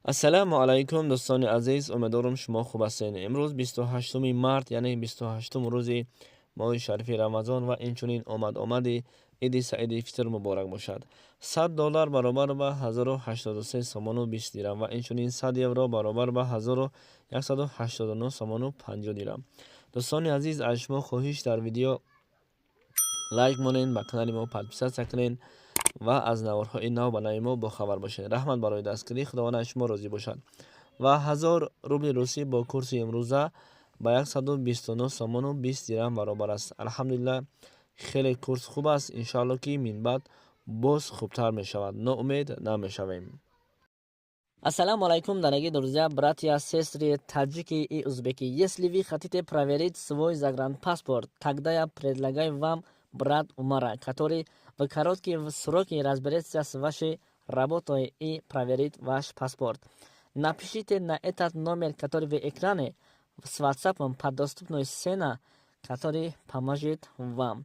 Ассалому алайкум, дӯстони азиз, умедворам, шумо хуб ҳастед. Имрӯз 28 март, яъне 28-ум рӯзи моҳи шарифи Рамазон ва инчунин омад-омади Иди Саиди Фитр муборак бошад. 100 доллар баробар ба 1083 сомону 20 дирам ва инчунин 100 евро баробар ба 1189 сомону 50 дирам. Дӯстони азиз, аз шумо хоҳиш: дар видео лайк монед, ба канали мо подписаться кунед ва аз наворҳои нав ба нави мо бохабар бошед. Раҳмат барои дастгирӣ, Худованд аз шумо розӣ бошад. Ва 1000 рубли русӣ бо курси имрӯза ба 129 сомону 20 дирам баробар аст. Алҳамдулиллаҳ, хеле курс хуб аст. Иншоалло, ки минбаъд боз хубтар мешавад, ноумед намешавем. Ассаламу алайкум, дорогие друзья, братья, сестры, таджики и узбеки. Если вы хотите проверить свой загранпаспорт, тогда я предлагаю вам брат Умара, который в короткие сроки разберется с вашей работой и проверит ваш паспорт. Напишите на этот номер, который в экране, с WhatsApp по доступной цене, который поможет вам.